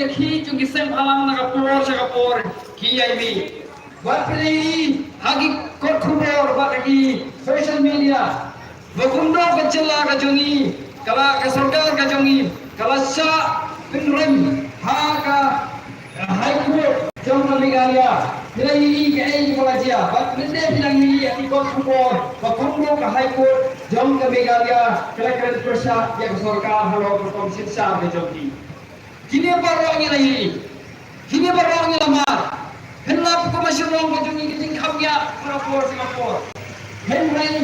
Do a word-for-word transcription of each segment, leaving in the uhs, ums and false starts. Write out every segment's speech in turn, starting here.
ki jong ki seng bhalang na ka por sha ka por ki ïai mih. Bad phi la ïohi ha ki kot khubor bad ha ki social media ba kumno ka jylla ka jong ngi, ka la, ka sorkar ka jong ngi ka la shah pynrem ha ka High Court jong ka Meghalaya. Phi la ïohi kaei kaba la jia, bad mynta phi la ïohi ha ki kot khubor ba kumno ka High Court jong ka Meghalaya ka la kren pyrshah ïa ka sorkar halor ka rukom synshar ka jong ki. Kine baroh ngi la ïohi, kine baroh ngi la mad. Hynrei kum ka shnong ka jong ngi ka jingkham ïa ka por sha ka por. Hynrei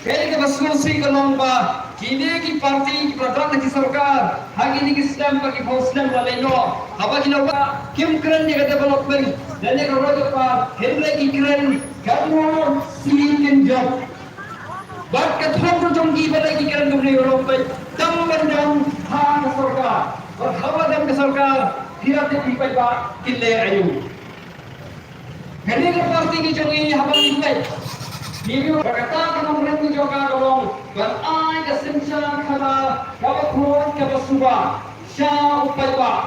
kaei kaba sngewsih ka long ba kine ki party kiba don ha ki sorkar ha kine ki snem bad ki phew snem ba la leit noh, haba ki la wad kim kren ïa ka development lane ka road ka par, hynrei ki kren katno sien kin jop. Bad ka thong ka jong ki ba la ki kren kumne ruh peit, tang ban don ha ka sorkar. Bad haba don ka sorkar, phi la tip phi peit ba kin leh aïu. Kane ka party ka jong ngi haba ngi peit, ngi ïohi ba kata ka nongrim ka jong ka ka long ban ai ka synshar khadar kaba khuid kaba suba sha u paidbah.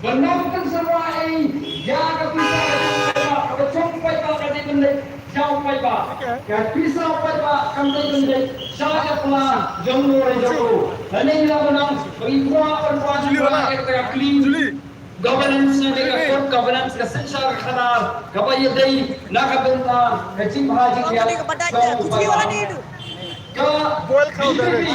Ban nang pynsyrwa ei ïa ka pisa ka jong u paidbah, kaba jong u paidbah ka dei ban leit sha u paidbah. Ka pisa u paidbah kam dei ban leit sha ka pla jong u re jong u. Lane ngi lah ban nang ba ngi kwah ban kwah jingkwah ïa kata ka clean governance, ne ka good governance, ka synshar khadar kaba ïadei na ka bynta ka jingbha jingïap jong u paidbah. Ka B P P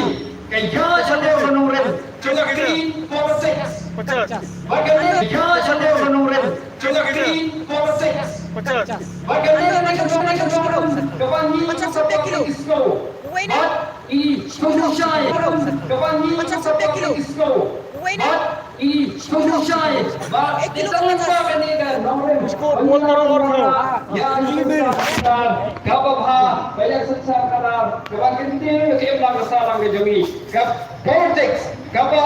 ka ïa sha lade ka nongrim jong ka clean politics. Ba ka ïa sha lade ka nongrim jong ka clean politics. Ba ka ïa ka nongrim kaba ngi ka public disco. Bad i sngewsih kaba ngi ka public disco. Bad i sngewsih ba kita lympa kane ka nongrim. Ïa ka synshar khadar kaba bha, ba ïa ka synshar khadar kaba kyntiew ïa ka imlang ka sahlang ka jong ngi. Ka politics kaba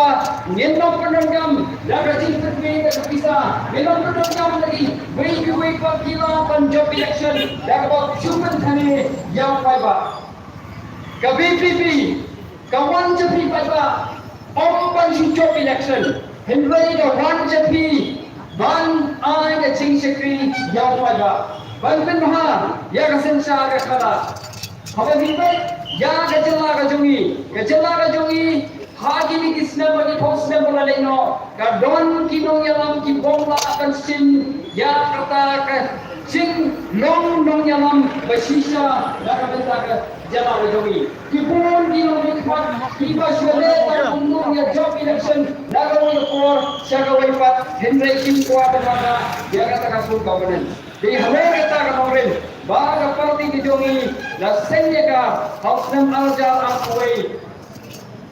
ngin ym pyndonkam da ka jingpynbeit da ka pisa, ngin ym pyndonkam da kiwei kiwei pat ki la ban jop election da kaba shu pynthame ïa u paidbah. Ka B P P ka wan ja phi paidbah, ym ban shu jop election, hynrei ka wan ja phi ban ai ka jingshakri ïa u paidbah, ban pynbha ïa ka synshar ka khadar. Haba ngi peit ïa ka jylla ka jong ngi, ka jylla ka jong ngi ha kine ki snem bad ki phew snem ba la leit noh, ka don ki nongïalam ki bym lah ban shim ïa kata ka jinglong nongïalam ba shisha na ka bynta ka jylla ka jong ngi. Ki bun ki nongmihkhmat kiba shu leh tang kumno ïa jop election na kawei ka por sha kawei pat, hynrei kim kwah ban wanrah ïa kata ka good governance. Dei halor kata ka nongrim ba ka party ka jong ngi la seng ïa ka ha u snem ar hajar arphew wei.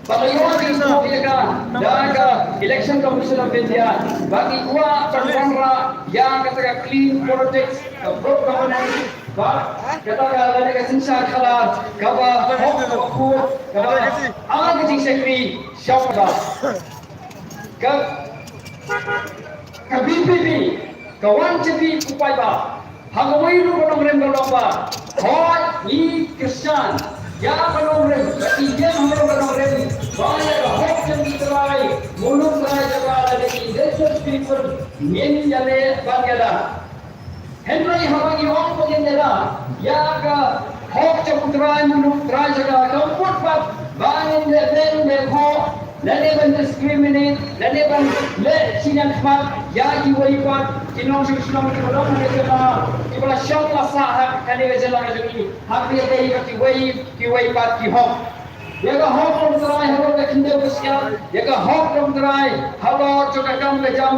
Ba ka ïoh jingkup ïa ka da ka Election Commission of India ba ki kwah ban wanrah ïa kata ka clean politics, ka good governance, ba kata ka lane ka synshar khadar kaba hok, kaba khuid, kaba ai ka jingshakri sha u paidbah. Ka, ka B P P ka wan ja phi u paidbah. Ha kawei ruh ka nongrim ka long ba hooid ngi kyrshan ïa ka nongrim, ba ki ïeng halor ka nongrim ba ïa ka hok jong ki trai muluk trai jaka lane ki indigenous people ngin ïaleh ban ïada. Hynrei haba ngi ong ba ngin ïada ïa ka hok jong u trai muluk trai jaka, kam mut pat ba ngin leh beiñ leh khoh lane ban discriminate lane ban leh shiliang khmat ïa kiwei pat ki nongshong shnong kiba long ha ka jylla, kiba la shong la sah ha kane ka jylla ka jong ngi, ha kaba ïadei bad kiwei kiwei pat ki hok. Ïa ka hok jong u trai halor ka khyndew ka shyiap, ïa ka hok jong u trai halor jong ka kam ka jam,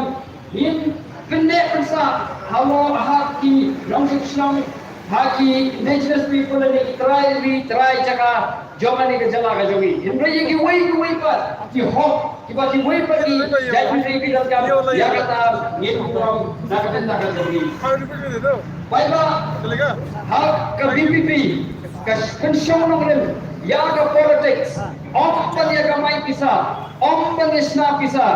ngin pynneh pynsah halor ha ki nongshong shnong, ha ki indigenous people lane ki trai ri trai jaka jong kane ka jylla ka jong ngi. Hynrei ïa kiwei kiwei pat ki hok kiba kiwei pat ki jait bynriew ki donkam, ïa kata ngin burom na ka bynta ka jong ngi. Paidbah, ha ka B P P ka pynshong nongrim ïa ka politics, ym ban ïa kamai pisa, ym ban ïa shna pisa,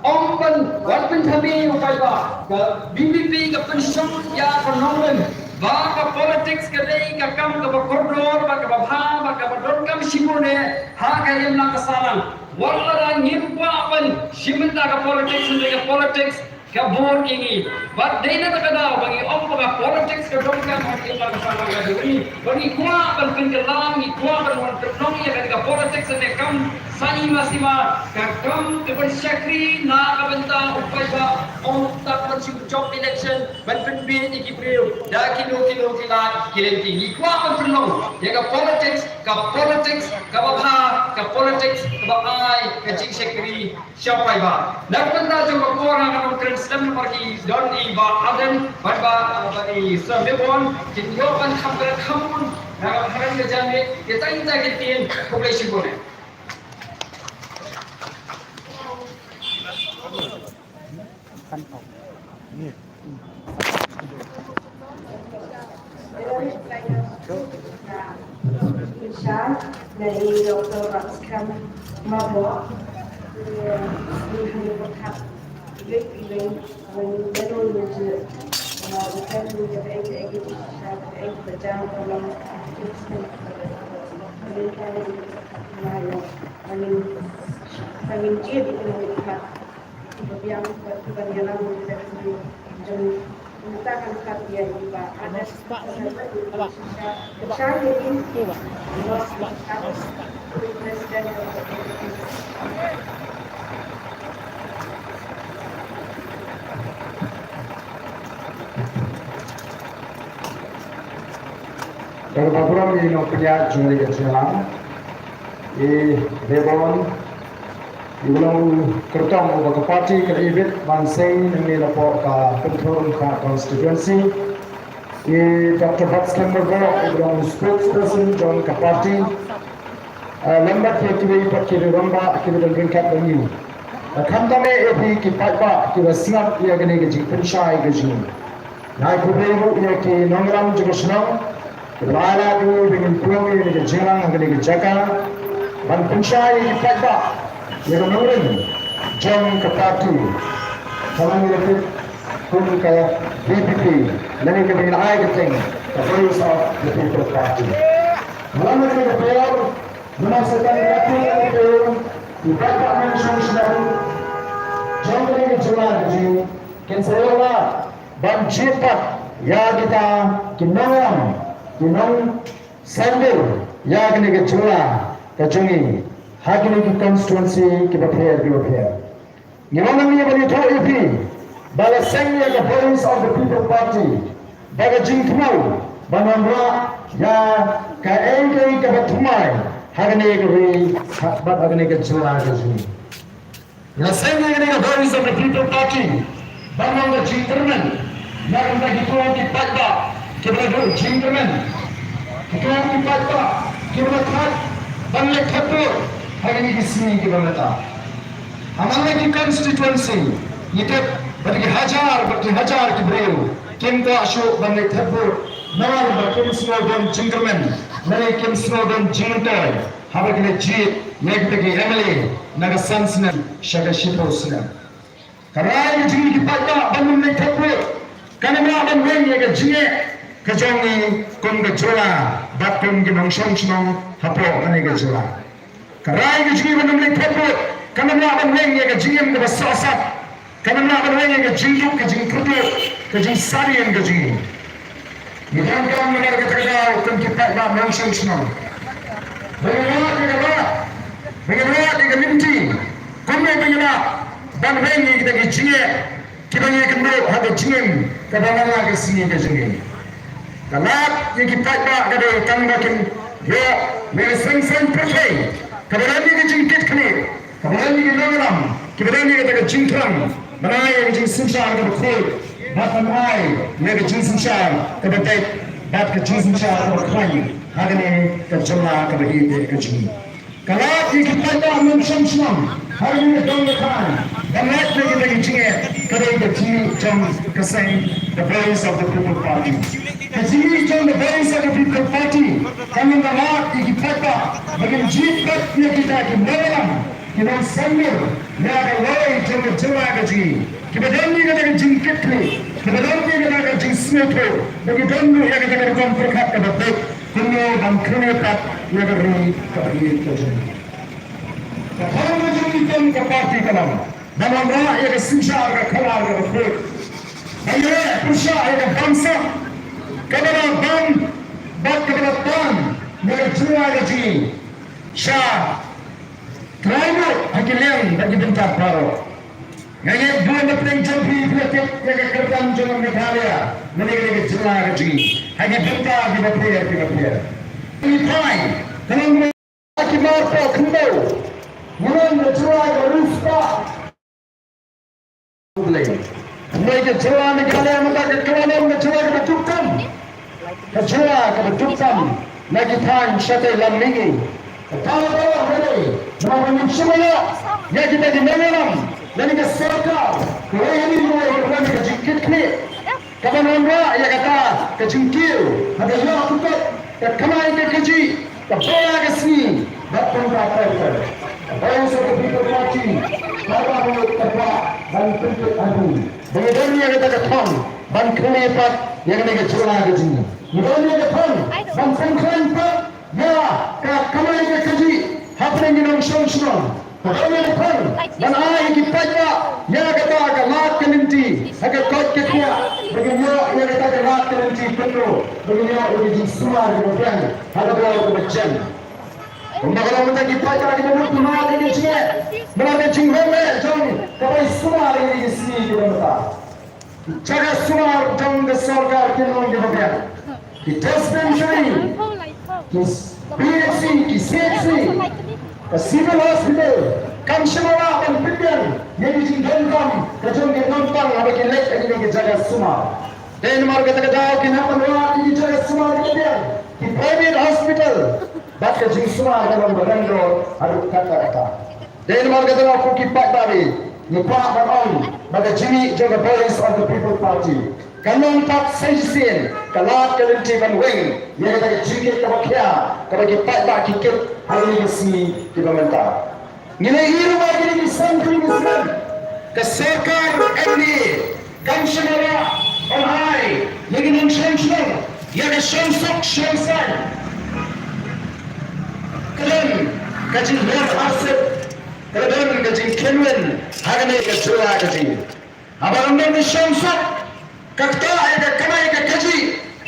ym ban wan pynthame ïa u paidbah. Ka B P P ka pynshong ïa ka nongrim ba ka politics ka dei ka kam kaba kordor, ba kaba bha, ba kaba donkam shibun eh ha ka imlang ka sahlang. Wat la ngim kwah ban shim bynta ka politics, hynrei ka politics ka bun ïa ngi. Bad dei na kata ka daw ba ngi ong ba ka politics ka donkam ha ki la ka samla ka jong ngi. Ba ngi kwah ban pynkylla, ngi kwah ban wan pynlong ïa ka politics ne kam sa i ma sima ka kam ka ban shakri na ka bynta u paidbah, ong ta ban shu jop election ban pynbeit ïa ki briew da kino kino ki lad ki lynti. Ngi kwah ban pynlong ïa ka politics, ka politics kaba bha, ka politics kaba ai ka jingshakri sha u paidbah. Na ka bynta jong ka por nga ngan ym kren slem namar ki don i Bah Ardent bad ba, ba i Sir Rebon kin ïoh ban kham kren kham bun na ka bynta ka jingmih. Kita kita ki ktien, khublei shibun. Ka kaba burom ïa i nongpynïaid jong ka jylla, i Rebon, i ba long kyrtong uba ka party ka la ibit ban seng nangne napoh ka Pynthorumkhrah constituency, i Doctor Batskhem Myrboh, i ba long spokesperson jong ka party, eh, lem bad kiwei pat ki rangbah kiba don ryngkat bad ngi. Khamtam eh ïa phi ki paidbah kiba sngap ïa kane ka jingpynshai ka jong ngi. Nga ai khublei ruh ïa ki nongïalam jong ka shnong kiba la lait ïa ngi ba ngin pynlong ïa kane ka jingrang ha kane ka jaka ban pynshai ïa ki paidbah ïa ka nongrim jong ka party. Ka long ïa ka kum ka V P P lane kaba ngin ai ka kyrteng ka Voice of the People Party. Nga lam ïa kane ka por namar sa tang ka por ïa kane ka por ki paidbah nongshong shnong jong kane ka jylla ka jong ngi kin sa ïoh lad ban jied pat ïa kita ki nongïalam, ki nongsaiñdur ïa kane ka jylla ka jong ngi ha kine ki constituency kiba pher kiba pher. Ngi wan hangne ban ïathuh ïa phi ba la seng ïa ka Voice of the People Party da ka jingthmu ban wanrah ïa kaei kaei kaba thymmai ha kane ka ri bad ha kane ka jylla ka jong ngi. La seng ïa kane ka Voice of the People Party ban long ka jingkyrmen na ka bynta kito ki paidbah kiba la duh jingkyrmen, kito ki paidbah kiba la thait ban leit thep vote ha kine ki sngi kiba mynta. Ha man la ki constituency ngi tip ba ki hajar bad ki hajar ki briew kim kwah shuh ban leit thep vote namar ba kim sngewdon jingkyrmen lane kim sngewdon jingmyntoi haba ki la jied ïa kita ki M L A na ka san snem sha ka shiphew snem. Ka rai ka jong ngi ki paidbah ban ym leit thep vote kan ym lah ban weng ïa ka jingeh ka jong ngi kum ka jylla bad kum ki nongshong shnong hapoh kane ka jylla. Ka rai ka jong ngi ban ym leit thep vote kan ym lah ban weng ïa ka jingim kaba sohsat, kan ym lah ban weng ïa ka jingduk ka jingkyrduh ka jingsadien ka jong ngi. Ngi donkam namar kata ka daw kum ki paidbah nongshong shnong ba ngin wad ïa ka lad, ba ngin wad ïa ka lynti kumne ba ngin lah ban weng ïa kita ki jingeh kiba ngi kynduh ha ka jingim kaba man la ka sngi ka jong ngi. Ka lad ïa ki paidbah ka dei tang ba kin ïoh ïa ka seng saiñ pyrthei kaba don ïa ka jingkitkhlieh, kaba don ïa ki nongïalam kiba don ïa kata ka jingthrang ban ai ïa ka jingsynshar kaba khuid bad ban ai ïa ka jingsynshar kaba beit bad ka jingsynshar kaba khlaiñ ha kane ka jylla kaba ïeit ka jong ngi. Ka lad ïa ki paidbah nongshong shnong ha kane ka dong ka thaiñ ban lait na kita ki jingeh ka dei ka jingmih jong ka seng The Voice of the People Party. Ka jingmih jong The Voice of the People Party kan ym lad ïa ki paidbah ba kin jied bad ïa kita ki nongïalam, ki nongshong shnong ïa ka lawei jong ka jylla ka jong ngi kiba don ïa kata ka jingkitkhlieh, kiba don ïa kata ka jingsngewthuh ba ki don ïa kata ka rukom pyrkhat kaba beit kumno ban kynnoh pat ïa ka ri kaba ïeit ka jong ngi. Ka thong ka Ki kam ka party ka long ban wanrah ïa ka synshar ka khadar kaba khuid. Ban ïaleh pyrshah ïa ka bamsap kaba la bam bad kaba la tan na ka jylla ka jong ngi. Sha trai lut ha ki liang bad ki bynta baroh. Nga ngeit bun na pdeng jong phi phi la tip ïa ka kyrdan jong ka Meghalaya lane ka jylla ka jong ngi ha ki bynta kiba pher kiba pher. Ngi phai ka long ki mar pok khyndew. Ngi long ka jylla kaba riewspah. Kumne ka jylla Meghalaya mynta ka kylla long ka jylla kaba duk tam. Ka jylla kaba duk tam na ki thaiñ shatei lam mihngi. Ka daw ba long kane namar ba ngim shym ïoh ïa kita ki nongïalam lane ka sorkar kawei ha ki nongïalam ka jingkitkhlieh. Kaban wanrah ïa kata ka jingkiew ha ka ïoh ka kot, ka kamai ka kajih, ka bor ka sngi bad kumta ter ter. Ka Voice of the People Party ka la ïoh ka kwah ban pyntip ha u ba ngi don ïa kata ka thong ban kylli pat ïa kane ka jylla ka jong ngi. Ngi don ïa ka thong ban pynkhlaiñ pat ïa ka kamai ka kajih hapdeng ki nongshong shnong. Ka dei ka thong ban ai ki paidbah ïa kata ka lad ka lynti ha ka koit ka khiah ba kin ïoh ïa kata ka lad ka lynti kumno ba kin ïoh ïa ka jingsumar kaba biang ha ka bor kaba jem. Kumba ka long mynta ki paidbah ki mut pynmih ïa ka jingeh namar ka jinglong eh jong ka bai sumar ïa ka sngi kaba mynta. Jaka sumar jong ka sorkar ki long kiba biang. Ki dispensary, ki P H C, ki C H C, ka civil hospital, kam shym la lah ban pynbiang ïa ki jingdonkam ka jong ki nongpang haba ki leit ha kine ki jaka sumar. Dei namar kata ka daw kin hap ban wad ïa ki jaka sumar kiba biang, ki private hospital, bad ka jingsumar ka long ba rem dor haduh katta katta. Dei namar kata nga, ko ki paidbah, ngi kwah ban ong ba ka jingmih jong ka Voice of the People Party kan long pat sa shisien ka lad ka lynti ban weng ïa kata ka jingkit kaba khia kaba ki paidbah ki kit ha kine ki sngi kiba mynta. Ngi la ïohi ruh ba kine ki san tylli ki snem ka sorkar M D A kam shym la lah ban ai ïa ki nongshong shnong ïa ka shongsuk shongsaiñ. Ka don ka jinglong arsap, ka don ka jingkynwin ha kane ka jylla ka jong ngi. Haba ym don ka shongsuk, ka ktah ïa ka kamai ka kajih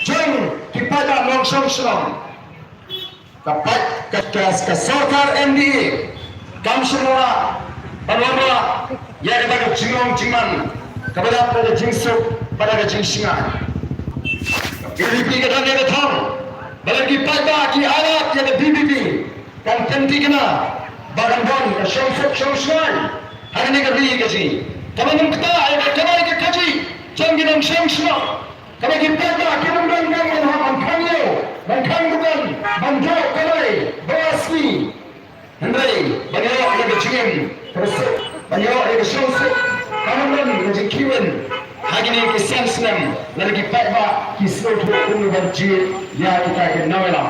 jong ki paidbah nongshong shnong. Ka paid ka, ka, ka sorkar M D A kam shym la lah ban wanrah ïa kata ka jinglong jingman kaba dap da ka jingsuk bad da ka jingshngaiñ. Ka V P P ka don ïa ka thong ba lada ki paidbah ki ailad ïa ka V P P, kan kynthikna ba kan don ka shongsuk shongshngaiñ ha kane ka ri ka jong ngi. Kaba nym ktah ïa ka kamai ka kajih jong ki nongshong shnong. Kaba ki paidbah kim donkam ban hap ban khang ïew, ban khang dukan, ban doh kawei ba la sngi. Hynrei ban ïoh ïa ka jingim kaba suk, ban ïoh ïa ka shongsuk, ka nongrim ka jingkiwin ha kine ki san snem, lada ki paidbah ki sngewthuh kumno ban jied ïa kita ki nongïalam.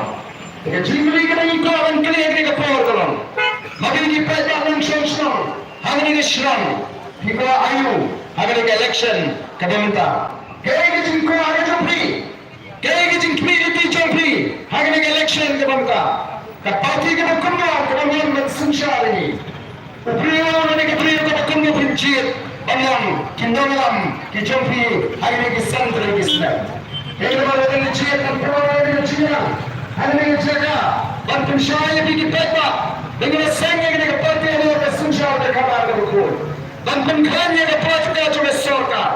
Te ka jingkylli kaba ngi kwah ban kylli ha kane ka por ka long, ma kine ki paidbah nongshong shnong ha kane ka shnong, phi kwah aïu ha kane ka election kaba mynta? Kaei ka jingkwah ka jong phi? Kaei ka jingkhmih lynti jong phi ha kane ka election kaba mynta? Ka party kaba kumno kaba mon ban synshar ïa ngi? U briew lane ka briew kaba kumno phin jied ban long ki nongïalam ki jong phi ha kine ki san tylli ki snem? Hynrei lada ngi jied ban pynlong ïa ka jingïalang ha kane ka jaka ban pynshai ïa phi ki paidbah ba ngi la seng ïa kane ka party halor ka synshar ka khadar kaba khuid, ban pynkhlaiñ ïa ka pla jong ka sorkar,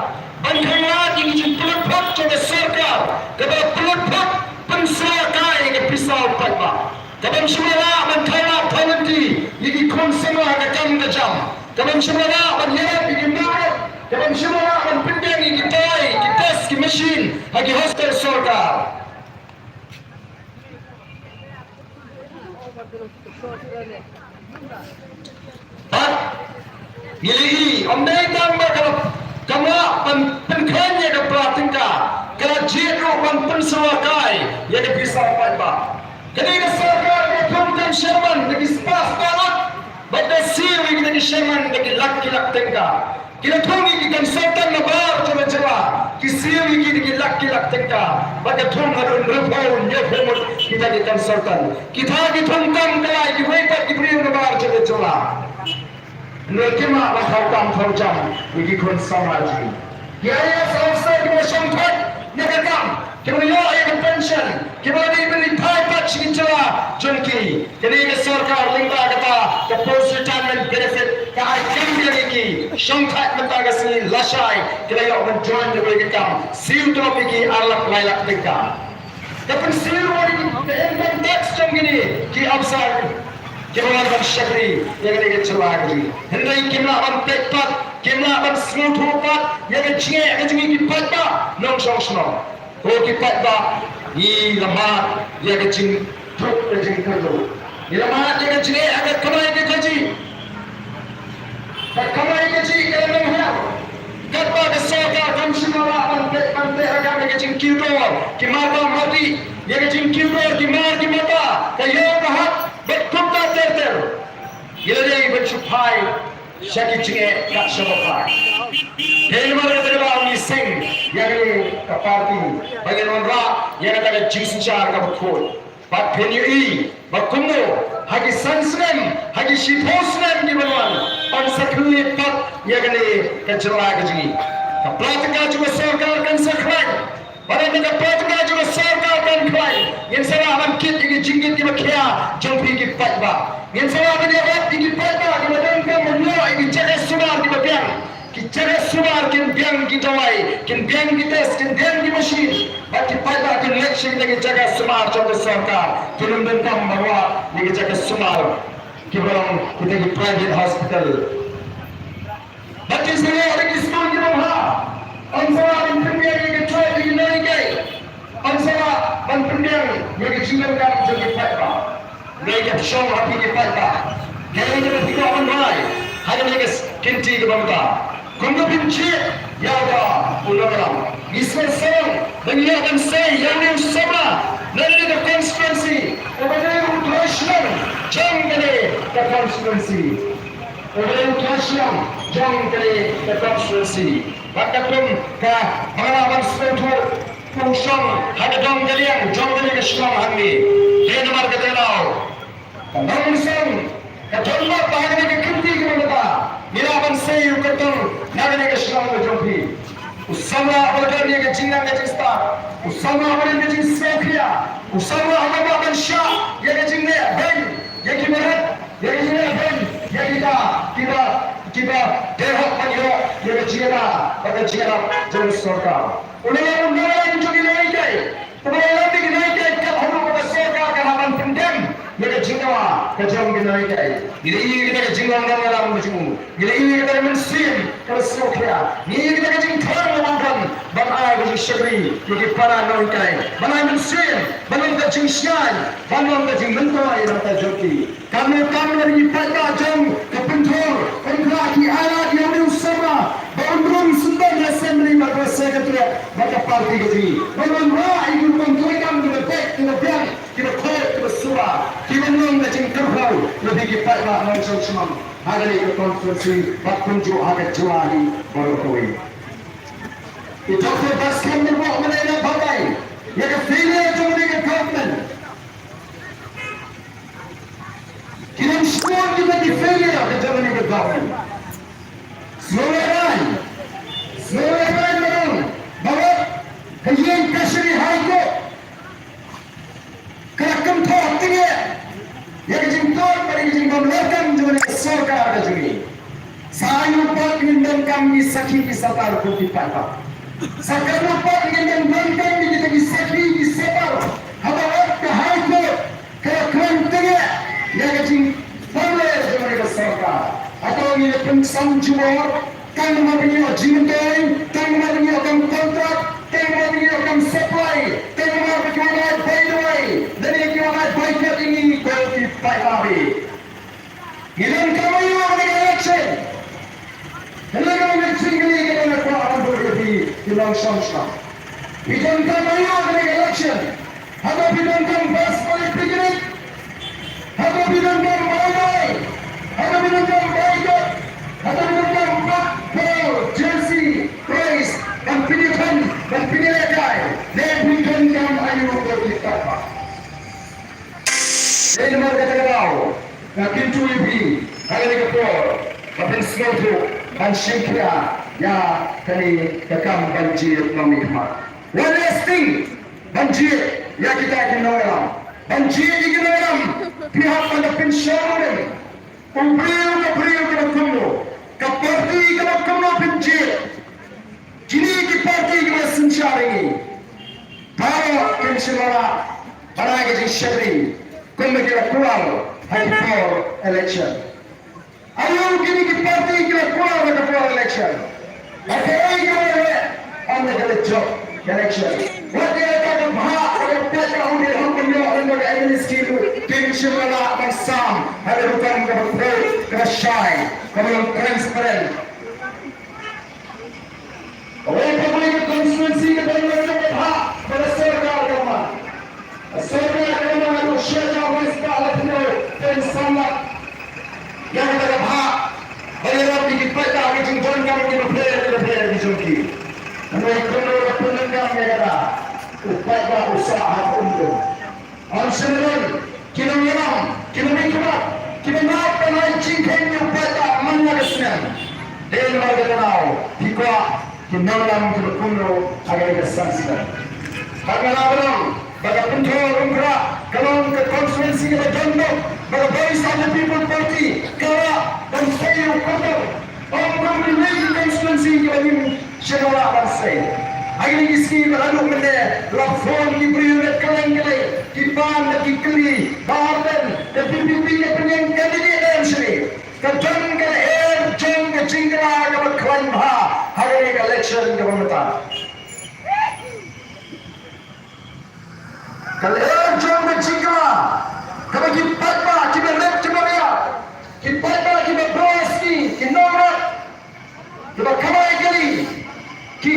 ban khanglad ïa ka jingpynlut phot jong ka sorkar kaba pynlut phot, pynsyrwa kai ïa ka pisa u paidbah. Kaban shym la lah ban thaw lad thaw lynti ïa ki khun samla ha ka kam ka jam. Kaban shym la lah ban ïarap ïa ki mawrap. Kaban shym la lah ban pynbiang ïa ki dawai, ki test, ki machine ha ki hospital sorkar. Bad ngi la ïohi, ym dei tang ba ka la, kam lah ban pynkhlaiñ ïa ka pla tyngka, ka la jied ruh ban pynsyrwa kai ïa ka pisa paidbah. Kane ka sorkar ka la thung kam sherman da ki spah spah lak, bad ka siew ïa kita ki sherman da ki lak ki lak tyngka. Ki la thung ïa ki consultant nabar jong ka jylla, ki siew ïa ki da ki lak ki lak tyngka, bad ka thung haduh hynriewphew hynñiewphew ngut kita ki consultant. Kita ki thung kam kylla ïa kiwei pat ki briew nabar jong ka jylla. Hynrei kim lah ban thaw kam thaw jam ïa ki khun samla jong ngi. Ki IAS officer kiba shongthait ïa ka kam, kiba ïoh ïa ka pension, kiba la dei ban ïaid pat sha ki jylla jong ki. Kane ka sorkar lyngba kata ka post retirement benefit ka ai kam ïa ki, shongthait mynta ka sngi lashai ki la ïoh ban join da kawei ka kam, siew tulop ïa ki ar lak lai lak tyngka. Ka pynsiew ruh ïa ka income tax jong kine ki officer kiba wan ban shakri ïa kane ka jylla ka jong ngi. Hynrei kim lah ban peit pat, kim lah ban sngewthuh pat ïa ka jingeh ka jong ngi ki paidbah nongshong shnong. Ko ki paidbah, ngi la mad ïa ka jingthut ka jingkyrduh. Ngi la mad ïa ka jingeh ha ka kamai ka kajih. Ka kamai kajih ka la nang hiar. Katba ka sorkar kam shym la lah ban peit ban peit ha ka jingkiew dor ki mar ba mar dih, ïa ka jingkiew dor ki mar ki mata, ka ïew ka hat bad kumta ter ter. Ngi la dei ban shu phai sha ki jingeh kat shaba phai. Dei namar kata ka daw ngi seng ïa kane ka party ba ngin wanrah ïa kata ka jingsynshar kaba khuid. Bad phin ïohi ba kumno ha ki san snem, ha ki shiphew snem kiban wan, yn sa khlieh pat ïa kane ka jylla ka jong ngi. Ka pla tyngka jong ka sorkar kan sa khlaiñ. Bad haba ka pla tyngka jong ka sorkar kan khlaiñ, ngin sa lah ban kit ïa ki jingkit kiba khia jong phi ki paidbah. Ngin sa lah ban ïarap ïa ki paidbah kiba donkam ban ïoh ïa ki jaka sumar kiba biang. Ki jaka sumar kin biang ki dawai, kin biang ki test, kin biang ki machine. Bad ki paidbah kin leit sha kita ki jaka sumar jong ka sorkar, kin ym donkam ban wad ïa ki jaka sumar kiba long kita ki private hospital. Bad kin sa ïoh ïa ki skul kiba bha. Yn sa lah ban pynbiang ïa ka trade ïa ki nonghikai. Yn sa lah ban pynbiang ïa ka jingdonkam jong ki paidbah. Ngi ïa ka shong ha phi ki paidbah. Kaei kaba phi kwah ban rai ha kane ka kynti kaba mynta? Kumno phin jied ïa uta u nongïalam? Ngi sngewsarong ba ngi ïoh ban sei ïa une u samla na kane ka constituency uba dei u trai shnong jong kane ka constituency. Uba dei u trai shnong jong kane ka constituency. Bad katkum ka ba nga lah ban sngewthuh, u shong ha ka dong ka liang jong kane ka shnong hangne. Dei namar kata ka daw ka nongmynsong ka don bad ba ha kane ka kynti kaba mynta ngi lah ban sei ïa u kyrtong na kane ka shnong ka jong phi. U samla uba don ïa ka jingnang ka jingstad, u samla uba don ka jingsngewkhia, u samla uba lah ban shah ïa ka jingleh beiñ ïa ki barit, ïa ka jingleh beiñ ïa kita kiba, kiba dei hok ban ïoh ïa ka jingïada bad ka jingïarap jong ka sorkar. U la long u nongïalam jong ki nonghikai. Uba la ïalam ïa ki nonghikai kat haduh ba ka sorkar ka hap ban pyndem ïa ka jingdawa ka jong ki nonghikai. Ngi la ïohi ïa kata ka jinglong nongïalam ka jong u. Ngi la ïohi ïa kata ka mynsiem kaba sngewkhia. Ngi ïohi ïa kata ka jingthang kaba u don ban ai ka jingshakri ïa ki para nonghikai, ban ai mynsiem, ban long ka jingshngaiñ, ban long ka jingmyntoi ïa nangta jong ki. Kam, kam na ki paidbah jong ka Pynthor, Pynthor ki ailad ïa une u samla ba un rung syndon ha Assembly bad ha Secretariat bad ka party ka jong ngi. Ba un rah ïa ki rukom treikam kiba beit, kiba biang, kiba khuid, kiba suba, kiban long ka jingkyrkhu ïa phi ki paidbah nongshong shnong ha kane ka constituency bad kumjuh ha ka jylla hi baroh kawei. I Doctor Batskhem Myrboh mynne na batai ïa ka failure jong kane ka government. Ki dang sngewthuh kita ki failure ka jong kane ka government. Sngewlehraiñ, sngewlehraiñ ba dang ba wat ka ïing kashari High Court ka la kynthoh tyngeh ïa ka jingthoh bad ïa ka jingbymlorkam jong kane ka sorkar ka jong ngi. Sa ïoh pat ngin donkam ki sakhi ki satar ko ki paidbah. Sa ïoh pat ngin donkam kita ki sakhi ki satar haba wat ka High Court ka la kren tyngeh ïa ka jingpynlong jong ka sorkar. Hato ngi la pynsan jubor, tang namar ba ngi ïoh jingmyntoi, tang namar ba ngi ïoh kam kontrak, tang namar ba ngi ïoh kam supply, tang namar ba ki wan ai bai dawai, lane ki wan ai bai kot ïa ngi ko ki paidbah? Ngi donkam aïu ha kane ka election? Hynrei ka election kane ka dei na kwah ban bud ïa phi ki nongshong shnong. Phi donkam aïu ha kane ka election? Hato phi donkam bus pali picnic? Hato phi donkam bai dawai? Hato phi donkam bai kot? Hato phi donkam bat, ball, jersey, prize ban pynïakhun, ban pynïalehkai? Ne phi donkam aïu ko ki paidbah? Dei namar kata ka daw nga kyntu ïa phi ha kane ka por ba phin Sngewthuh ban shim khia ïa kane ka kam ban jied nongmihkhmat. Wat leh sting ban jied ïa kita ki nongïalam. Ban jied ïa ki nongïalam, phi hap ban da pynshong ruh. U briew ka briew kaba kumno, ka party kaba kumno phin jied. Kine ki party kiba synshar ïa ngi baroh kin shim la ban ai ka jingshakri kumba ki la kular ha ki por election. Aïu kine ki party ki la kular ha ki por election? Ha kaei ki la leh? Ym da ka la jop election. Wat ïa kata ka bha ka la peit ka u dei hok ban ïoh lem bad ka M N S ki ruh kin shim la ban sam ha ka rukom kaba khuid kaba shai kaba long transparent. Kawei ka, kawei ka constituency ka don la ka bha ba la sorkar ka ma. Ka sorkar ka ma ka sha ka wei spah la pynlong pen samla. Ïa kata ka bha ba ïarap ïa ki paidbah ki jingdonkam kiba pher kiba pher ki jong ki. Hynrei kumno la pyndonkam ïa kata? U paidbah u sah ha ka um dum. Ym shym ki nongïalam, ki nongmihkhmat, kiba mad ban ai jingkheiñ ïa u paidbah man la ka snem. Dei namar kata daw phi kwah ki nongïalam kiba kumno ha kane ka san snem? Bad nga la ban ong ba ka Pynthor Umkhrah ka long ka constituency kaba don bok ba ka Voice of the People Party ka lah ban sei ïa u kyrtong. Ym kum kiwei ki constituency kiba ngim shym la lah ban sei. Ha kine ki sngi ba la dep mynne la phone ki briew na kylleng kylleng, ki pan bad ki kylli ba ardent ka V P P ka pynïeng candidate M C. Ka don ka lyer jong ka jingkylla kaba khlaiñ bha ha kane ka election kaba mynta. Ka lyer jong ka jingkylla kaba ki paidbah kiba rit kiba riat, ki paidbah kiba bro ski, ki nongrep, kiba kamai kali, ki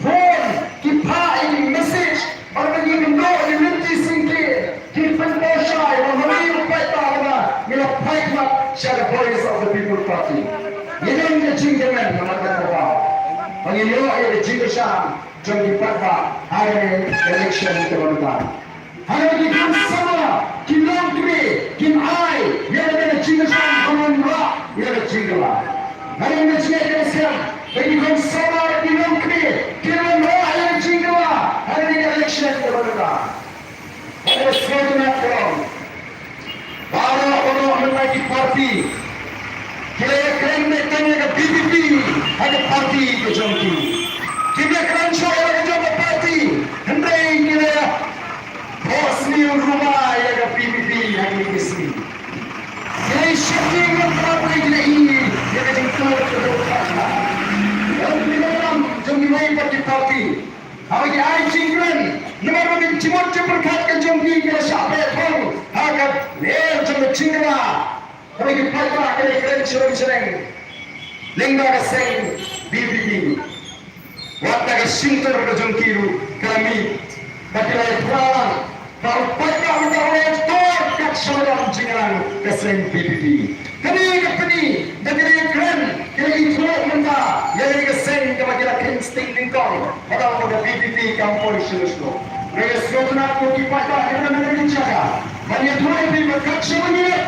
phone, ki phah ïa ki message, bad ba ki kynduh ïa ki lynti syngkien, ki pynpaw shai ba ma ngi u paidbah ba ngi la paidbah sha ka Voice of the People Party. Ngi don ka jingkyrmen namar kata ka daw ba ngin ïoh ïa ka jingkyrshan jong ki paidbah ha kane ka election kaba mynta. Hynrei ki khun samla ki longkmie kin ai ïa kane ka jingkyrshan ban wanrah ïa ka jingkylla. Hynrei ka jingeh ka skhem ba ki khun samla ki longkmie kin wanrah ïa ka jingkylla ha kane ka election kaba mynta. Hynrei sngewtynnat ka long baroh baroh mynta ki party ki la ïakren beit tang ïa ka V P P ha ka party ka jong ki. Kim ïakren shuh ïa la ka jong ka party, hynrei ki la thoh sniew ruh ïa ka V P P ha kine ki sngi. Ki la shakri ngan prap ïa ki la i ïa ka jingkut ka jong ka. Ïa ki la lam jong kiwei pat ki party. Haba ki ai jingkren namar ba ka jingmut jingpyrkhat ka jong ki ka la shah beh thong ha ka lyer jong ka jingkylla. Haba ki paidbah ki la kren shlem shlem lyngba ka seng V P P. Wat la ka shyntur ka jong ki ruh ka la mih ba ki la ïathuh lang. Ba u paidbah mynta u la ïatur kat sha ba don jingïalang ka seng V P P. Kane ka pyni ba kane ka kren kane ka ithuh mynta ïa kane ka seng kaba ki la kheiñ sting nyngkong ba dang ba ka V P P kam poi shuh shuh. Nga ïa sngewtynnat ko ki paidbah kiba na kane ka jaka ban ïathuh ïa phi ba kat sha ba ngi leit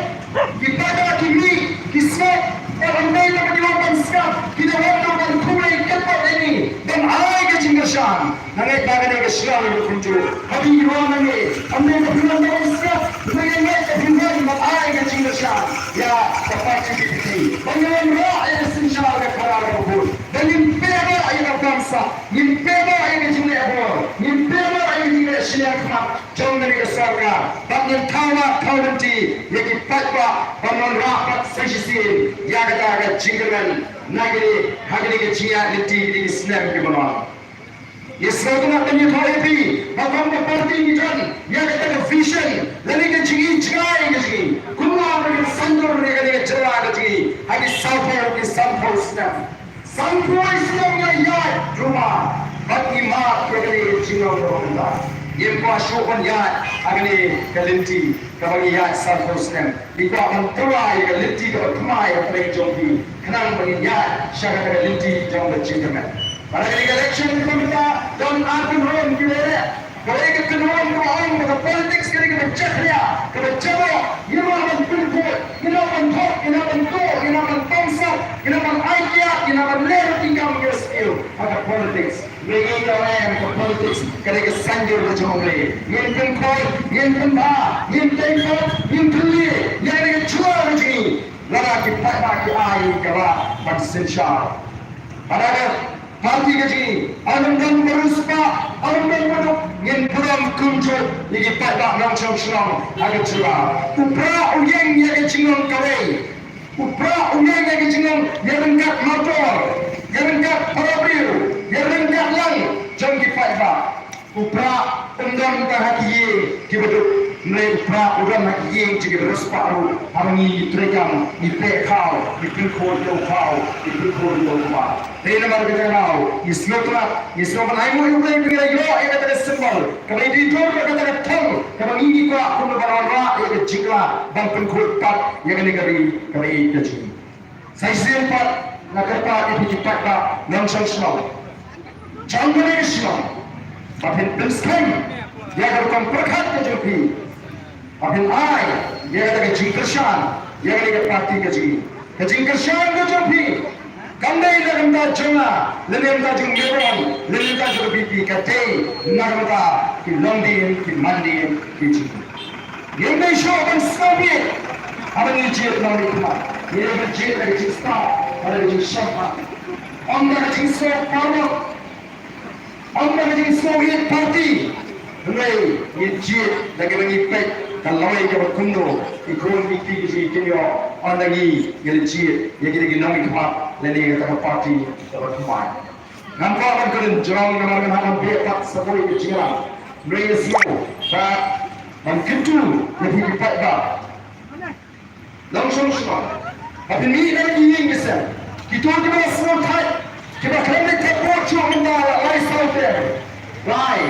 ki paidbah ki mih ki sngap. Bad ym dei tang ba ki long ban sngap, ki dei ban long ban khublei kyrpad ïa ngi ban ai ka jingkyrshan. Nga ngeit ba kane ka shnong ruh kumjuh. Haba ngi wan nangne, ym dei ba phi wan ban sngap, hynrei nga ngeit ba phi wan ban ai ka jingkyrshan ïa ka party V P P. Ba ngi wanrah ïa ka synshar ka khadar kaba khuid. Ba ngin pynbha ïa ka bamsap, ngin pynbha ïa ka jingleh bor, ngin pynbha ïa ka jingleh shiliang khmat jong kane ka sorkar. Bad ngin thaw wad thaw lynti ïa ki paidbah ban wanrah pat sa shisien ïa kata ka jingkyrmen na kine ha kine ki jingïaid lynti kine ki snem kiban wan. Ngi sngewtynnat ban ïathuh ïa phi ba kum ka party ngi don ïa kata ka vision lane ka jingïeit jngai ka jong ngi kumno ba ngin saiñdur ïa kane ka jylla ka jong ngi ha ki sawphew ki sanphew snem. Sanphew snem ngi la ïaid jumai bad ngi mad ïa kane ka jinglong kaba mynta. Ngim kwah shuh ban ïaid ha kane ka lynti kaba ngi ïaid sanphew snem. Ngi kwah ban tyrwa ïa ka lynti kaba thymmai ha pdeng jong phi khnang ba ngin ïaid sha kata ka lynti jong ka jingkyrmen. Bad ha kane ka election kaba mynta don ar kynhun kiba ïaleh. Kawei ka kynhun kaba ong ba ka politics ka dei kaba jakhlia, kaba jaboh, ngim lah ban pynkhuid, ngim lah ban thok, ngim lah ban tuh, ngim lah ban tong sah. Ngin nang ban ai kiad, ngin nang ban leh ruh ki kam ki rescue ha ka politics. Ngi ïa ka politics ka dei ka saiñdur ka jong U Blei. Ngin pynkhuid, ngin pynbha, ngin tei pat, ngin pynlong ïa ka jylla ka jong ngi. Lada ki paidbah ki ai ka ba ban synshar. Lada ka party ka jong ngi, ym don ba riewspah, ym don ba duk, ngin pynlong kumjuh ïa ki paidbah nongshong shnong ha ka jylla. U Prah u ïeng ïa ka jinglong kawei. U Prah u ïeng ïa ka jinglong, ïa ryngkat martor, ïa ryngkat para briew, ïa ryngkat lang jong ki paidbah. U Prah um don tang ha ki ïing kiba duk. Hynrei U Prah u don ha ki ïing jong ki riewspah ruh. Haba ngi treikam, ngi peit khaw, ngi pynkhuid ïa u khaw, ngi pynkhuid ïa u kpa. Te namar kata ka daw ngi sngewtynnat, ngi sngewbha ban ai nguh ïa U Blei ba ngi la ïoh ïa kata ka symbol kaba dei dur, ïa kata ka thong kaba ngi ngi kwah kumno ban wanrah ïa ka jingkylla ban pynkhuid pat ïa kane ka ri kaba ïeit ka jong ngi. Sa shisien pat nga kyrpad ïa phi ki paidbah nongshong shnong jong kane ka shnong ba phin pynskhem ïa ka rukom pyrkhat ka jong phi. Ba phin ai ïa kata ka jingkyrshan ïa kane ka party ka jong ngi. Ka jingkyrshan ka jong phi kam dei na ka bynta jong nga, lane na ka bynta jong u Mehbon, lane na ka bynta jong ka VPP, ka dei na ka bynta ki longdien ki mandien ki jong ngi. Ngim dei shuh ban sngewbha haba ngi jied nongmihkhmat. Ngi dei ban jied da ka jingstad, da ka jingshemphang, ym da ka jingsngew paralok. Ym da ka jingsngew ïeit party. Hynrei ngi jied da kaba ngi peit ka lawei kaba kumno ki khun ki kti ki jong ngi kin ïoh. Ynda ngi ngi la jied ïa kita ki nongmihkhmat lane ïa kata ka party kaba thymmai. Ngam kwah ban kren jrong namar ngan hap ban beh pat sa kawei ka jingïalang. Hynrei nga sngew ba ban kyntu ïa phi ki paidbah nongshong shnong ba phin mih na ki ïing ki sem, kito kiba la sngewthait, kiba khlem leit thait vote shuh mynta la lai saw ter. Lai,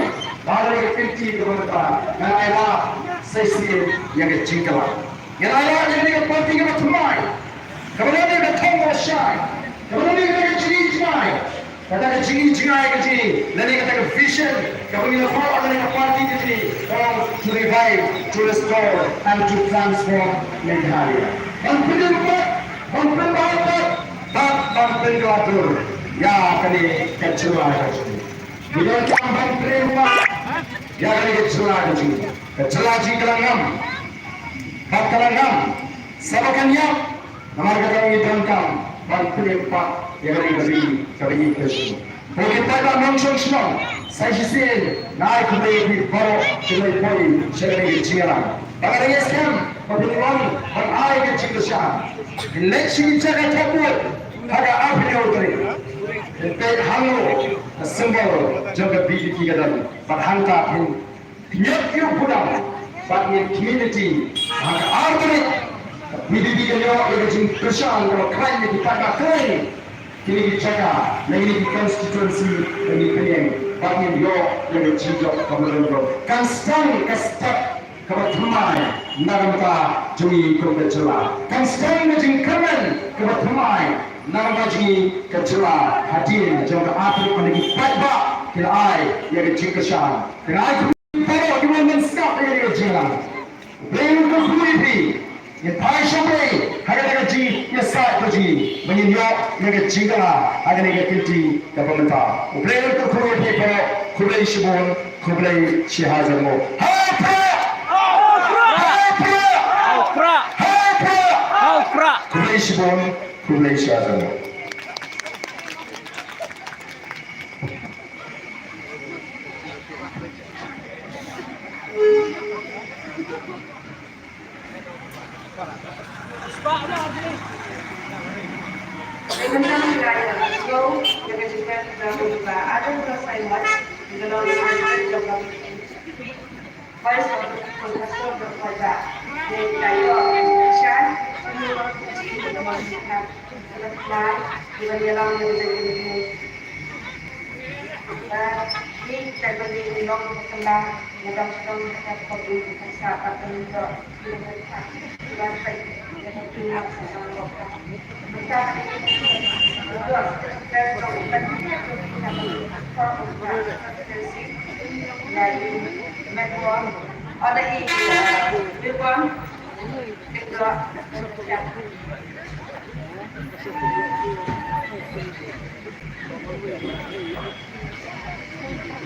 ba la ka kynti kaba mynta ngan ai lad sa shisien ïa ka jingkylla. Ngan ai lad ïa ka party kaba thymmai, kaba don ïa ka thong kaba shai, kaba don ïa ka jingïeit jingmai. Kata ka jingïeit jingmai ka jong ngi, lane kata ka vision kaba ngi la buh ha kane ka party ka jong ngi, ka long to revive, to restore and to transform Meghalaya. Ban pynïeng pat, ban pynbha pat, bad ban pynkylla dur ïa kane ka jylla ka jong ngi. Ngi donkam ban pynïeng pat ïa kane ka jylla ka jong ngi. Ka jylla jong ngi ka la ngam, bad ka la ngam sa ba kan ïap. Namar kata ngi donkam ban pynïeng pat ïa kane ka ri kaba ïeit ka jong ngi. Ko ki paidbah nongshong shnong, sa shisien nga ai khublei ïa phi baroh kiba ïaid sha kane ka jingïalang. Ba nga dang ïohsngew ba phin wan ban ai ka jingkyrshan, phin leit sha ki jaka thap vote ha ka arphew hynñiew tarik. Phin peit hangno ka symbol jong ka VPP ka don, bad hangta phin Pynïap ïa u budam bad ngin community ha ka ar tarik. Ka VPP ka ïoh ïa ka jingkyrshan kaba khlaiñ na ki paidbah khlaiñ kine ki jaka, na kine ki constituency, na kine ki pynïeng, bad ngin ïoh ïa ka jingjop kaba don. Kan sdang ka step kaba thymmai na ka bynta jong ngi kum ka jylla. Kan sdang ka jingkyrmen kaba thymmai na ka bynta jong ngi ka jylla. Hadien jong ka ar tarik, na ki paidbah kin ai ïa ka jingkyrshan. Te nga ai Baroh kiba wan ban sngap ïa kane ka jingïalang, U Blei un kyrkhu ïa phi. Ngin phai sha U Blei ha kata ka jingïasaid ka jong ngi ba ngin ïoh ïa ka jingkylla ha kane ka kynti kaba mynta. U Blei un kyrkhu ïa phi baroh. Khublei shibun, khublei shihajar nguh. Ha u Prah! Ha u Prah! Ha u Prah! Khublei shibun, khublei shihajar nguh.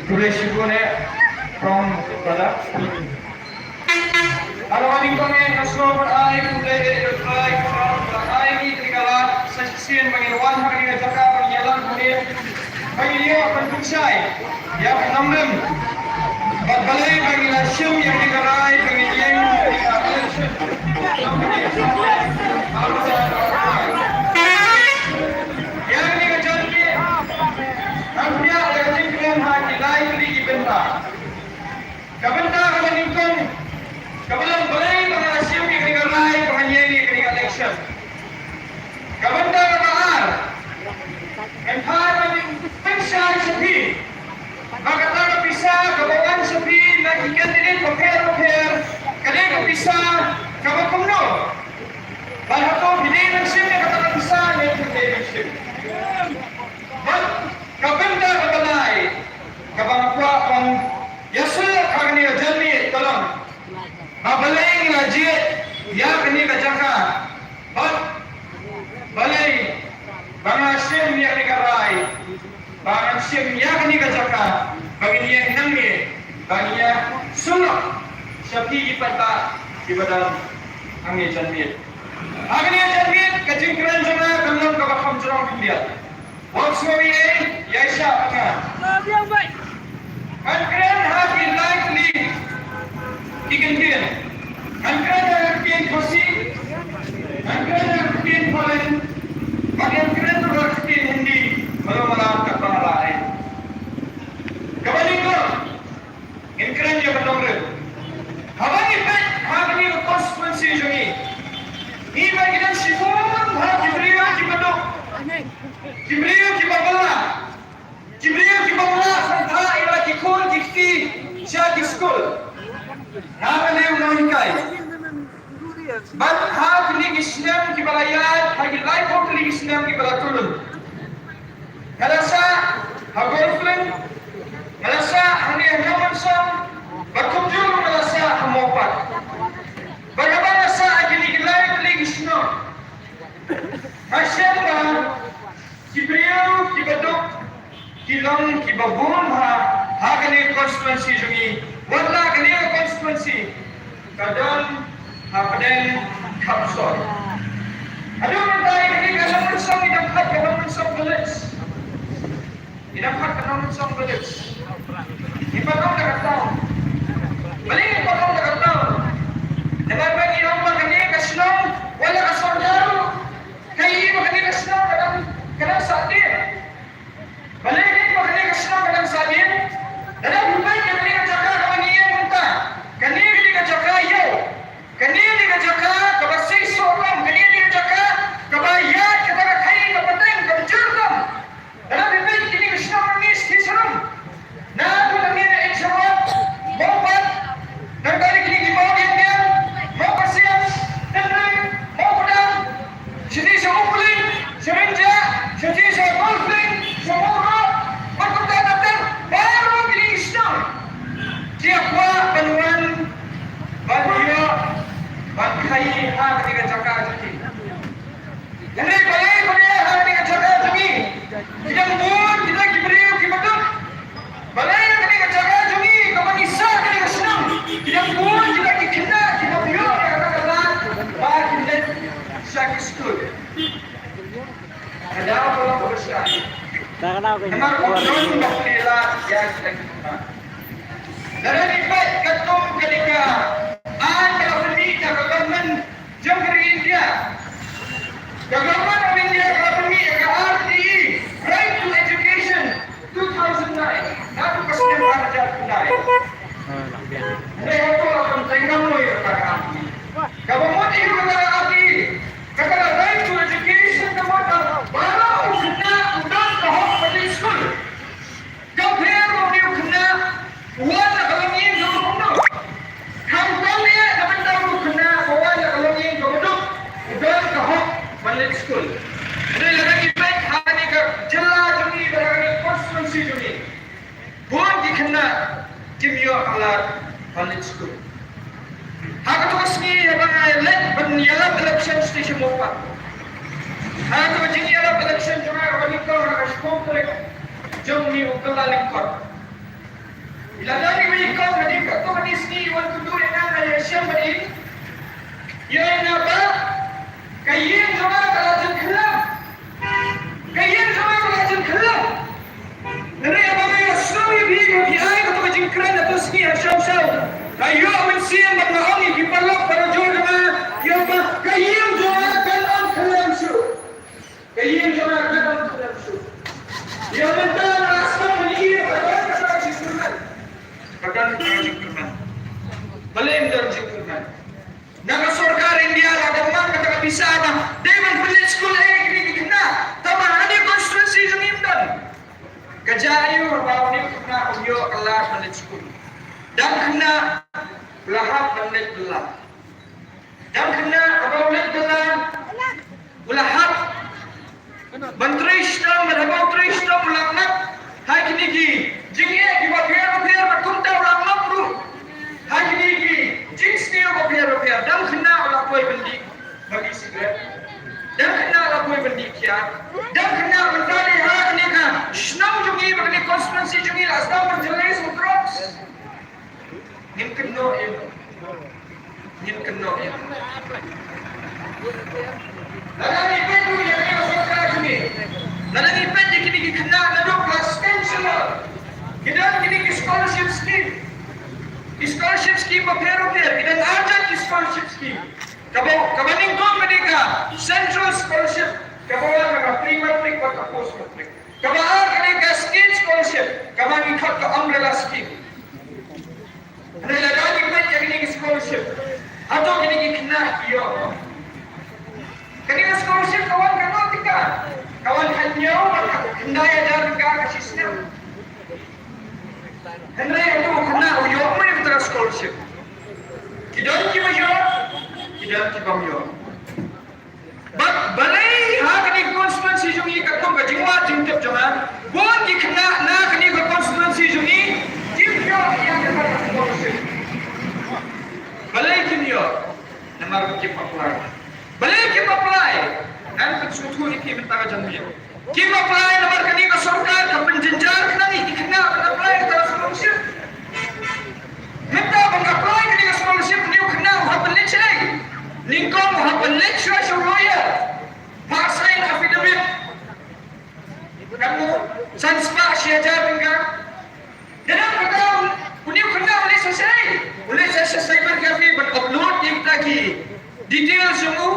Khublei shibun eh, Prong brother. Hala ba nyngkong eh nga sngewbha ban ai khublei ïa U Trai Kynrad ba la ai ngi kane ka lad sa shisien ba ngin wan ha kane ka jaka ban ïalam hangne, ba ngin ïoh ban pynshai ïa ka nongrim bad balei ba ngi la shim ïa kane ka rai ba ngin ïeng ha kane ka election. Ïa kane ka janmiet ngan pdiang ïa ka jingkren ha ki lai tylli ki bynta. Ka bynta kaba nyngkong, kaba long balei ba nga la shim ïa kane ka rai ba ngan ïeng ïa kane ka election. Ka bynta kaba ar, ngan phai ban pynshai sha phi ba kata ka pisa kaba wan sha phi na ki candidate bapher bapher ka dei ka pisa kaba kumno. Bad hato phi dei ban shim ïa kata ka pisa ne phim dei ban shim. Bad ka bynta kaba lai kaba nga kwah ban ïasyllok ha kane ka janmiet ka long ba balei ngi la jied ïa kane ka jaka. Bad balei ba nga shim ïa kane ka rai, ba ngan shim ïa kane ka jaka, ba ngin ïeng nangne, ba ngin ïasyllok sha phi ki paidbah kiba don hangne janmiet. Ha kane janmiet ka jingkren jong nga kan long kaba kham jrong khyndiat. Wat sngew ei ei, ïaishah bad nga. Ngan kren ha ki lai tylli ki kyntien. Ngan kren ha ka ktien Khasi, ngan kren ha ka ktien Phareng, bad ngan kren ruh ha ka ktien Hindi, malu malu katba nga lah ei. Kaba nyngkong, ngin kren ïa ka nongrim. Haba ngi peit ha kane ka constituency jong ngi, ngi ba ngi don shibun bha ki briew kiba duk, ki briew kiba bylla, ki briew kiba bylla ban phah ïa la ki khun ki kti sha ki skul. Nga kane u nonghikai. Bad ha kine ki snem kiba la ïaid, ha ki laiphew tylli ki snem kiba la kyllon, nga la sah ha Golf Link, nga la sah hangne ha Nongmynsong, bad kumjuh nga la sah ha Mawpat. Bad haba nga sah ha kine ki lai tylli ki shnong, nga shem ba ki briew kiba duk ki long kiba bun bha ha kane ka constituency jong ngi. Wat la kane ka constituency ka don hapdeng khapsor. Haduh mynta ïa kane ka Nongmynsong, ngi dang khot ka Nongmynsong village. Ngi dang khot ka Nongmynsong village. Ngi pat ong da ka town. Balei ngi pat ong da ka town? Namar ba ngi ong ba kane ka shnong, wat la ka sorkar ruh ka ïohi ba kane ka shnong ka dang, ka dang sahdien. Balei ngi ong ba kane ka shnong ka dang sahdien? Lada phi peit ïa kane ka jaka kaba ngi ïeng mynta, kane ka dei ka jaka ïew. Kane ka dei ka jaka kaba seisoh tam, kane ka dei ka jaka kaba ïaid kata ka khaii ka pateng kaba jur tam. Lada phi peit kine ki shnong hangne shi sharum, na kut hangne na Ïew Sawat, Mawpat, nangta kine ki Mawdiangdiang, Mawkasiang, Tynrai, Mawpdang, shane sha Upling, sha Rynjah, shane sha Golf Link, sha Mawroh, bad kumta ter ter, baroh kine ki shnong ki ïa kwah ban wan ban ïoh ban khaii ha kane ka jaka jong ki. Hynrei balei, balei ha kane ka jaka jong ngi ki dang bun kita ki briew kiba duk? Balei ha kane ka jaka jong ngi kaba ngi sah kane ka shnong ki dang bun kita ki khynnah kiba ïoh ïa kata ka lad ba kin leit sha ki skul? Ka daw ka long kaba shai. Namar u don ba pynlait ïa kita ki khynnah. Lada ngi peit katkum kane ka aiñ ba la pynmih da ka government jong ka ri India. Ka Government of India ka la pynmih ïa ka R T E, Right to Education, two thousand nine. Naduh ka snem ar hajar khyndai. Hynrei hato la pyntrei kumno ïa kata ka R T E? Kaba mut ïa kata ka R T E, kata ka Right to Education ka mut ba baroh u khynnah u don ka hok ban leit skul. Kam pher ba une u khynnah u wan na ka longïing kaba kumno. Khamtam eh na bynta u khynnah ba wan na ka longïing kaba duk, u don ka hok ban leit skul. Hynrei lada ngi peit ha kane ka jylla jong ngi bad ha kane ka constituency jong ngi, bun ki khynnah kim ïoh ka lad ban leit skul. Ha kato ka sngi haba nga leit ban ïalap election sha station Mawpat, Ha kaba jingïalap election jong nga kaba nyngkong ha ka shiphew tarik jong une u Kyllalyngkot. Lada ngi ïohi kum ka dei katto katne sngi wan kynduh ïa nga nga ïashem bad i. Ïa nga ba ka ïing jong nga ka la jin khyllah. Ka ïing jong nga ka la jin khyllah. Hynrei haba nga ïasnoh ïa phi, ba phi ai kato ka jingkren ha kato ka sngi ha Sawshaw, nga ïoh mynsiem bad nga ong ïa ki paralok baroh jong nga, ïa ba ka ïing jong nga kan ym khyllah shuh. Ka ïing jong nga kan ym khyllah shuh. Ïa mynta nga la sdang ban ïohi ba ka don ka jingkyrmen. Ka don ka jingkyrmen. Balei ym don jingkyrmen? Na ka sorkar India la dang man kata ka pisa ba dei ban pynleit skul ïa kine ki khynnah. Tangba ha kane ka constituency jong ngi ym don. Ka jia aiu haba une u khynnah um ïoh ka lad ban leit skul? Dang khynnah u la hap ban leit bylla. Dang khynnah haba u leit bylla u la hap ban trei shitom, bad haba u trei shitom u la ngap ha kine ki jingeh kiba pher bapher, bad kumta u la ngap ruh ha kine ki jingsniew bapher bapher. Dang khynnah u la poi ban dih bali sigaret. Dang khynnah u la poi ban dih kiad. Dang khynnah mynta dei ha kane ka shnong jong ngi, ba kane ka constituency jong ngi la sdang ban jyllei sa drugs. Ngin kynnoh ïa u. Ngin kynnoh ïa u. Lada ngi peit ruh ïa kane ka sorkar jong ngi, lada ngi peit ïa kine ki khynnah naduh klas ten shalor, ki don kine ki scholarship scheme. Ki scholarship scheme bapher bapher, ki don ar jait ki scholarship scheme. Kaba, kaba nyngkong ka dei ka Central Scholarship, kaba wan na ka pre matric bad ka post matric. Kaba ar ka dei ka State Scholarship, kaba ngi khot ka umbrella scheme. Hynrei lada ngi peit ïa kine ki scholarship, hato kine ki khynnah ki ïoh? Kane ka scholarship ka wan katno tyngka? Ka wan khathynñiew bad khyndai hajar tyngka ka shi snem. Hynrei hato u khynnah u ïoh mo ïa kata ka scholarship? Ki don kiba ïoh, ki don ki bym ïoh. Bad balei ha kane ka constituency jong ngi, katkum ka jingwad jingtip jong nga, bun ki khynnah na kane ka constituency jong ngi kim ïoh ïa kata ka scholarship? Balei kim ïoh? Namar ba kim apply. Balei kim apply? Ngan pynsngewthuh ïa phi mynta ka janmiet. Kim apply namar kane ka sorkar ka pynjynjar khnang ïa ki khynnah ban apply ïa ka scholarship. Mynta ban apply kane ka scholarship, une u khynnah u hap ban leit shaei? Nyngkong u hap ban leit sha u lawyer, phah sign affidavit. Katno? San spah shi hajar tyngka. Te dang kata une u khynnah u leit sha shaei? U leit sha cyber cafe ban upload ïa kita ki details jong u.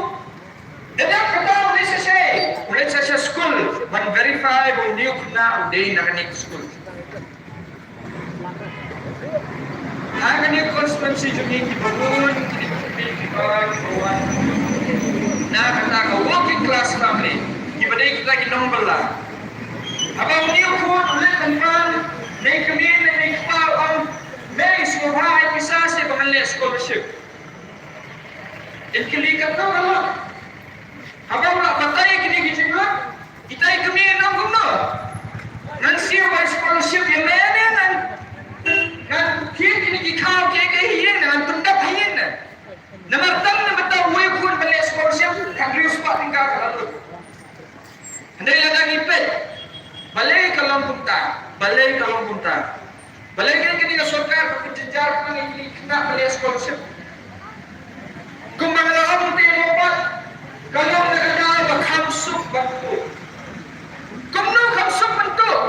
Te dang kata u leit sha shaei? U leit sha skul ban verify ba une u khynnah u dei na kane ka skul. Ha kane ka constituency jong ngi, kiba bun ki dei ki kmie kiba, kiba wan na kata ka working class family, kiba dei kita ki nongbylla. Haba une u khun u leit ban pan, ne kmie ne, ne kpa u ong, "Mei, sngewbha ai pisa seh ba ngan leh scholarship." Yn kylli katno ka long. Haba u la batai kine ki jingmut, itai i kmie yn ong kumno? Ngan siew ban scholarship ïa me ne ngan, ngan khie kine ki khaw kiei kiei ha ïing ne, ngan pyndap ha ïing ne. Namar tang na bynta uwei u khun ban leh scholarship, khathynriew spah tyngka ka la lut. Hynrei lada ngi peit, balei ka long kumta? Balei ka long kumta? Balei kane ka sorkar ka pynjynjar kane ka khynnah ba leh scholarship? Kumba nga la ong te mo pat, ka long na ka daw ba kham suk ban tuh. Kumno kham suk ban tuh?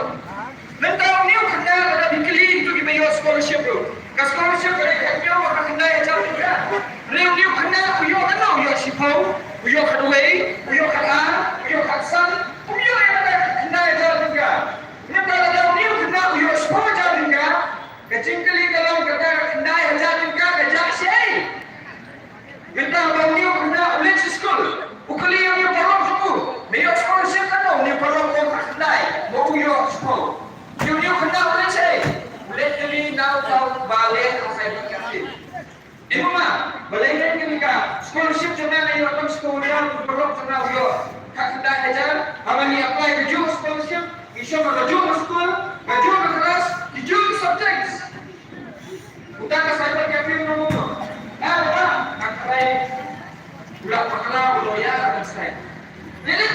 Mynta une u khynnah lada phi kylli ïa kito kiba ïoh scholarship ruh, ka scholarship ka dei khathynñiew bad khatkhyndai hajar tyngka. Hynrei une u khynnah u ïoh katno? U ïoh shiphew, u ïoh khatwei, u ïoh khatar, u ïoh khatsan, um ïoh ïa kata khatkhyndai hajar tyngka. Mynta lada une u khynnah u ïoh shiphew hajar tyngka, ka jingkylli ka long kata khatkhyndai hajar tyngka ka jah shaei? Mynta ba une u khynnah u leit sha skul, u kylli ïa une u paralok jong u, me ïoh scholarship katno? Une u paralok u ong khatkhyndai, ma u ïoh shiphew. Une u khynnah u leit shaei? U leit kylli na uta u ba leh ha cyber cafe. Ïa ma, balei leh kane ka scholarship jong nga nga ïoh tang shiphew hajar, u paralok jong nga u ïoh khatkhyndai hajar, haba ngi apply kajuh ka scholarship, ngi shong ha kajuh ka skul, kajuh ka klas, kajuh ka subjects. Uta ka cyber cafe u ong kumno? Nga ba nga tharai u la bakla u lawyer ban sign. Leh leh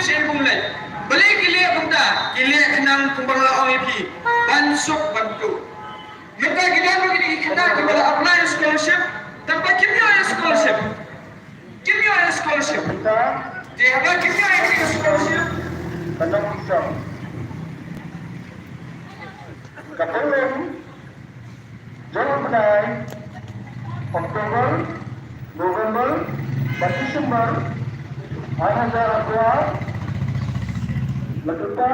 Shen bun leh. Balei ki leh kumta, ki leh khnang kumba nga la ong ïa phi, ban suk ban tuh. Mynta ki don ki khynnah kiba la apply scholarship, tangba kim ïoh ïa scholarship. Kim ïoh ïa scholarship. Te haba kim ïoh ïa scholarship, ka nang jam. Ka pynlong jong u bnai October, November bad December ar hajar arphew ar, la kyrpad